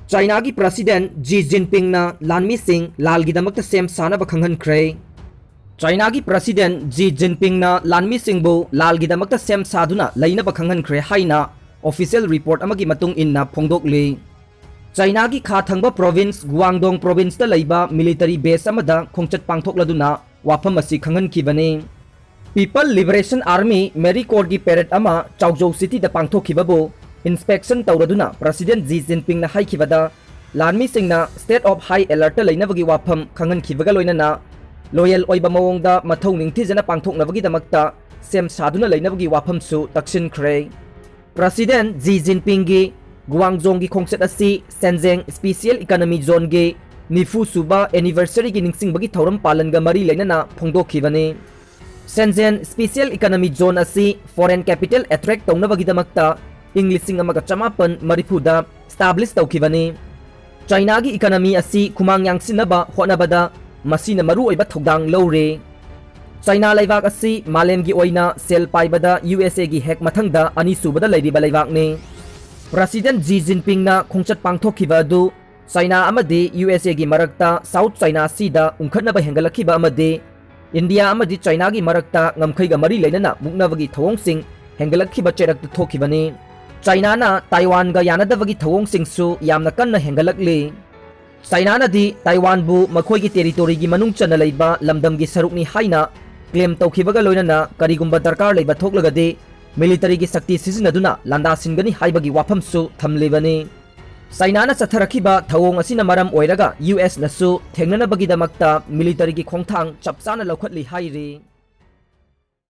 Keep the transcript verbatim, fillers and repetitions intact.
ꯆꯥꯏꯅꯥꯒꯤ president Xi ꯖꯤꯟꯄꯤꯡꯅ ꯂꯥꯟꯃꯤꯁꯤꯡ ꯂꯥꯜꯒꯤꯗꯃꯛꯇ ꯁꯦꯝ ꯁꯥꯅꯕ ꯈꯪꯍꯟꯈ꯭ꯔꯦ꯫ ꯆꯥꯏꯅꯥꯒꯤ ꯄ꯭ꯔꯁꯤꯗꯦꯟ ꯖꯤ ꯖꯤꯟꯄꯤꯡꯅ ꯂꯥꯟꯃꯤꯁꯤꯡꯕꯨ ꯂꯥꯜꯒꯤꯗꯃꯛꯇ ꯁꯦꯝ ꯁꯥꯗꯨꯅ ꯂꯩꯅꯕ ꯈꯪꯍꯟꯈ꯭ꯔꯦ ꯍꯥꯏꯅ ꯑꯣꯐꯤꯁꯤꯌꯦꯜ ꯔꯤꯄꯣꯔꯠ ꯑꯃꯒꯤ ꯃꯇꯨꯡ ꯏꯟꯅ ꯐꯣꯡꯗꯣꯛꯂꯤ꯫ ꯆꯥꯏꯅꯥꯒꯤ ꯈꯥ ꯊꯪꯕ ꯄ꯭ꯔꯣꯚꯤꯟꯁ ꯒꯨꯋꯥꯡꯗꯣꯡ ꯄ꯭ꯔꯣꯚꯤꯟꯁꯇ ꯂꯩꯕ ꯃꯤꯂꯤꯇꯔꯤ ꯕꯦꯁ ꯑꯃꯗ ꯈꯣꯡꯆꯠ ꯄꯥꯡꯊꯣꯛꯂꯗꯨꯅ ꯋꯥꯐꯝ ꯑꯁꯤ ꯈꯪꯍꯟꯈꯤꯕꯅꯤ꯫ ꯄꯤꯄꯜ ꯂꯤꯕꯔꯦꯁꯟ ꯑꯥꯔꯃꯤ ꯃꯦꯔꯤ ꯀꯣꯔꯒꯤ ꯄꯦꯔꯦꯗ ꯑꯃ ꯆꯥꯎꯖꯧ ꯁꯤꯇꯤꯗ ꯄꯥꯡꯊꯣꯛꯈꯤꯕꯕꯨ ꯏꯟꯁꯄꯦꯛꯁꯟ ꯇꯧꯔꯗꯨꯅ ꯄ꯭ꯔꯁꯤꯗꯦꯟ ꯖꯤ ꯖꯤꯟꯄꯤꯡꯅ ꯍꯥꯏꯈꯤꯕꯗ, ꯂꯥꯟꯃꯤꯁꯤꯡꯅ state of high alert ꯂꯩꯅꯕꯒꯤ ꯋꯥꯐꯝ ꯈꯪꯍꯟꯈꯤꯕꯒ ꯂꯣꯏꯅꯅ ꯂꯣꯌꯦꯜ ꯑꯣꯏꯕ ꯃꯑꯣꯡꯗ ꯃꯊꯧ ꯅꯤꯡꯊꯤꯖꯅ ꯄꯥꯡꯊꯣꯛꯅꯕꯒꯤꯗꯃꯛꯇ ꯁꯦꯝ ꯁꯥꯗꯨꯅ ꯂꯩꯅꯕꯒꯤ ꯋꯥꯐꯝꯁꯨ ꯇꯛꯁꯤꯟꯈ꯭ꯔꯦ꯫ ꯄ꯭ꯔꯁꯤꯗꯦꯟ ꯖꯤ ꯖꯤꯟꯄꯤꯡꯒꯤ ꯒꯨꯋꯥꯡꯖꯣꯡꯒꯤ ꯈꯣꯡꯆꯠ ꯑꯁꯤ ꯁꯦꯟꯖꯦꯡ ꯁ꯭ꯄꯤꯁꯤꯌꯦꯜ ꯏꯀꯅꯃꯤ ꯖꯣꯟꯒꯤ ꯅꯤꯐꯨ ꯁꯨꯕ ꯑꯦꯅꯤꯚꯔꯁꯔꯤꯒꯤ ꯅꯤꯡꯁꯤꯡꯕꯒꯤ ꯊꯧꯔꯝ ꯄꯥꯂꯟꯒ ꯃꯔꯤ ꯂꯩꯅꯅ ꯐꯣꯡꯗꯣꯛꯈꯤꯕꯅꯤ꯫ ꯁꯦꯟꯖꯦꯟ ꯁ꯭ꯄꯤꯁꯤꯌꯦꯜ ꯏꯀꯅꯃꯤ ꯖꯣꯟ ꯑꯁꯤ ꯐꯣꯔꯦꯟ ꯀꯦꯄꯤꯇꯦꯜ ꯑꯦꯇ꯭ꯔꯦꯛ ꯇꯧꯅꯕꯒꯤꯗꯃꯛꯇ ꯏꯪ ꯂꯤꯁꯤꯡ ꯑꯃꯒ ꯆꯃꯥꯄꯟ ꯃꯔꯤꯐꯨꯗ ꯁ꯭ꯇꯥꯕ꯭ꯂꯤꯁ ꯇꯧꯈꯤꯕꯅꯤ꯫ ꯆꯥꯏꯅꯥꯒꯤ ꯏꯀꯅꯃꯤ ꯑꯁꯤ ꯈꯨꯃꯥꯡ ꯌꯥꯡꯁꯤꯟꯅꯕ ꯍꯣꯠꯅꯕꯗ ꯃꯁꯤꯅ ꯃꯔꯨꯑꯣꯏꯕ ꯊꯧꯗꯥꯡ ꯂꯧꯔꯦ꯫ ꯆꯥꯏꯅꯥ ꯂꯩꯕꯥꯛ ꯑꯁꯤ ꯃꯥꯂꯦꯝꯒꯤ ꯑꯣꯏꯅ ꯁꯦꯜ ꯄꯥꯏꯕꯗ ꯌꯨ ꯑꯦꯁ ꯑꯦꯒꯤ ꯍꯦꯛ ꯃꯊꯪꯗ ꯑꯅꯤꯁꯨꯕꯗ ꯂꯩꯔꯤꯕ ꯂꯩꯕꯥꯛꯅꯤ꯫ ꯄ꯭ꯔꯁꯤꯗꯦꯟ ꯖꯤ ꯖꯤꯟꯄꯤꯡꯅ ꯈꯣꯡꯆꯠ ꯄꯥꯡꯊꯣꯛꯈꯤꯕ ꯑꯗꯨ ꯆꯥꯏꯅꯥ ꯑꯃꯗꯤ ꯌꯨ ꯑꯦꯁ ꯑꯦꯒꯤ ꯃꯔꯛꯇ ꯁꯥꯎꯊ ꯆꯥꯏꯅꯥ ꯁꯤꯗ ꯎꯪꯈꯠꯅꯕ ꯍꯦꯟꯒꯠꯂꯛꯈꯤꯕ ꯑꯃꯗꯤ ꯏꯟꯗꯤꯌꯥ ꯑꯃꯗꯤ ꯆꯥꯏꯅꯥꯒꯤ ꯃꯔꯛꯇ ꯉꯝꯈꯩꯒ ꯃꯔꯤ ꯂꯩꯅꯅ ꯃꯨꯛꯅꯕꯒꯤ ꯊꯧꯑꯣꯡꯁꯤꯡ ꯍꯦꯟꯒꯠꯂꯛꯈꯤꯕ ꯆꯩꯔꯛꯇ ꯊꯣꯛꯈꯤꯕꯅꯤ꯫ ꯆꯥꯏꯅꯥꯅ ꯇꯥꯏꯋꯥꯟꯒ ꯌꯥꯅꯗꯕꯒꯤ ꯊꯧꯑꯣꯡꯁꯤꯡꯁꯨ ꯌꯥꯝꯅ ꯀꯟꯅ ꯍꯦꯟꯒꯠꯂꯛꯂꯤ꯫ ꯆꯥꯏꯅꯥꯅꯗꯤ ꯇꯥꯏꯋꯥꯟꯕꯨ ꯃꯈꯣꯏꯒꯤ ꯇꯦꯔꯤꯇꯣꯔꯤꯒꯤ ꯃꯅꯨꯡ ꯆꯟꯅ ꯂꯩꯕ ꯂꯝꯗꯝꯒꯤ ꯁꯔꯨꯛꯅꯤ ꯍꯥꯏꯅ ꯀ꯭ꯂꯦꯝ ꯇꯧꯈꯤꯕꯒ ꯂꯣꯏꯅꯅ ꯀꯔꯤꯒꯨꯝꯕ ꯗꯔꯀꯥꯔ ꯂꯩꯕ ꯊꯣꯛꯂꯒꯗꯤ ꯃꯤꯂꯤꯇꯔꯤꯒꯤ ꯁꯛꯇꯤ ꯁꯤꯖꯤꯟꯅꯗꯨꯅ ꯂꯥꯟꯗꯥꯁꯤꯟꯒꯅꯤ ꯍꯥꯏꯕꯒꯤ ꯋꯥꯐꯝꯁꯨ ꯊꯝꯂꯤꯕꯅꯤ꯫ ꯆꯥꯏꯅꯥꯅ ꯆꯠꯊꯔꯛꯈꯤꯕ ꯊꯧꯑꯣꯡ ꯑꯁꯤꯅ ꯃꯔꯝ ꯑꯣꯏꯔꯒ ꯌꯨ ꯑꯦꯁꯅꯁꯨ ꯊꯦꯡꯅꯅꯕꯒꯤꯗꯃꯛꯇ ꯃꯤꯂꯤꯇꯔꯤꯒꯤ ꯈꯣꯡꯊꯥꯡ ꯆꯞ ꯆꯥꯅ ꯂꯧꯈꯠꯂꯤ ꯍꯥꯏꯔꯤ꯫